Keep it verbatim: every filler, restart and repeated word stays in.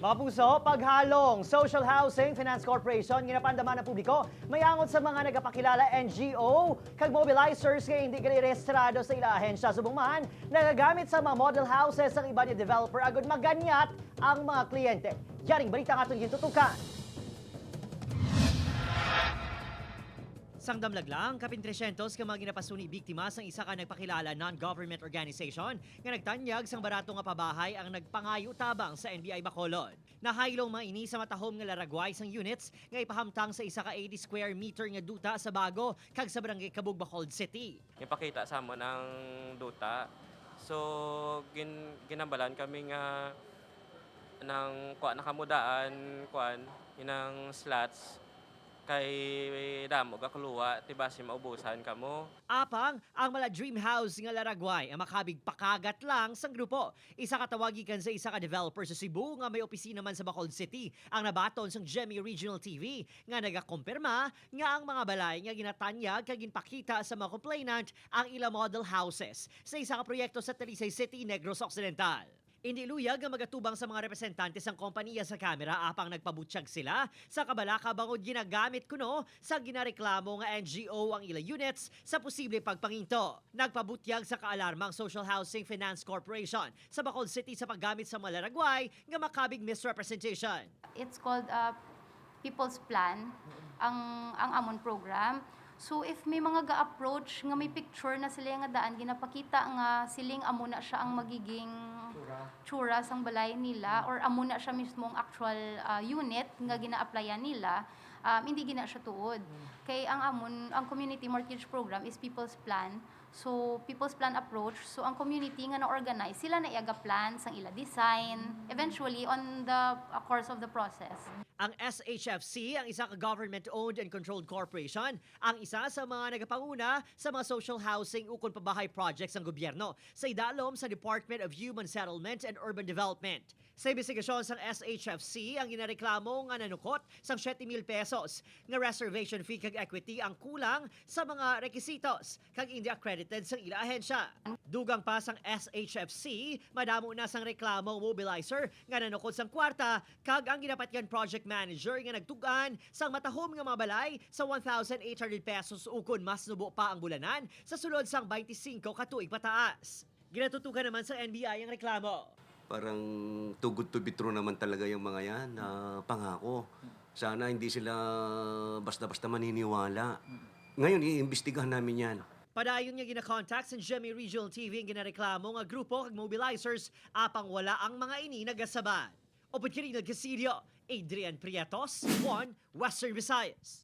Mga puso, paghalong Social Housing Finance Corporation nga napandaman ang publiko may angot sa mga nagapakilala N G O kag mobilizers nga hindi gali rehistrado sa ila ahensya, subong man nagagamit sa mga model houses ang iban nga developer agud maganyat ang mga kliyente. Yaring balita nga atong gintutukan. Sang damlag lang, kapin tresyentos ka mga ginapasuni biktima sang isa ka nagpakilala non-government organization nga nagtanyag sang barato nga pabahay ang nagpangayo tabang sa N B I Bacolod. Nahaylong man ini sa matahom nga laragway sang units nga ipahamtang sa isa ka eighty square meter nga duta sa Bago kag sa Barangay Cabug, Bacolod City. Ipakita sa amon ang duta. So, gin-, ginambalan kami nga nang kuha na kamo daan, kuan, inang slots, kay damo gakuluwa, ti basi maubusan kamo. Apang ang mala dream house nga laragway ang makabig pakagat lang sang grupo. Isa ka tawag gikan sa isa ka developer sa Cebu nga may opisina man sa Bacolod City ang nabaton sang Gemi Regional T V nga nagakumpirma nga ang mga balay nga ginatanyag kag ginpakita sa mga complainant ang ila model houses sa isa ka proyekto sa Talisay City, Negros Occidental. Indi luyag nga magatubang sa mga representante sang kompanya sa kamera, apang nagpabutyag sila sa kabalaka bangod ginagamit kuno sa ginareklamo nga N G O ang ila units sa posible pagpanginto. Nagpabutyag sa kaalarma ang Social Housing Finance Corporation sa Bacolod City sa paggamit sa mga laragway nga makabig misrepresentation. It's called, uh, People's Plan, ang, ang amon program. So, if may mga ga-approach nga may picture na sila nga daan, ginapakita nga siling amo na siya ang magiging tsura sang balay nila, or amo na siya mismo ang actual, ah, unit nga gina-applyan nila, um, hindi gina siya tuod. Kay ang amon, ang community mortgage program is People's Plan. So, People's Plan approach. So, ang community nga na-organize, sila na iya ga-plan sang ila design, eventually on the, uh, course of the process. Ang S H F C ang isa ka government-owned and controlled corporation, ang isa sa mga nagapanguna sa mga social housing ukon pabahay projects sang gobyerno sa idalom sa Department of Human Settlement and Urban Development. Sa imbestigasyon sang S H F C ang ginareklamo nga nanukot sang siyete mil pesos nga reservation fee kag equity ang kulang sa mga requisitos kag indi accredited sang ila ahensya. Dugang pa sang S H F C, madamo na sang reklamo ang mobilizer nga nanukod sang kwarta kag ang ginapatigan project manager nga nagtug-an sang matahom nga mga balay sa one thousand eight hundred pesos ukon mas nubo pa ang bulanan sa sulod sang twenty-five ka tuig pataas. Ginatutukan naman sa N B I ang reklamo. Parang too good to be true naman talaga yung mga yan na pangako. Sana hindi sila basta-basta maniniwala. Ngayon, iimbestigahan namin yan. Padayon nga gina-contact sa Gemi Regional T V ang ginareklamo nga grupo kag mobilizers, apang wala ang mga ini nagasabat. Upod kini nagkasilyo, Adrian Prietos, One Western Visayas.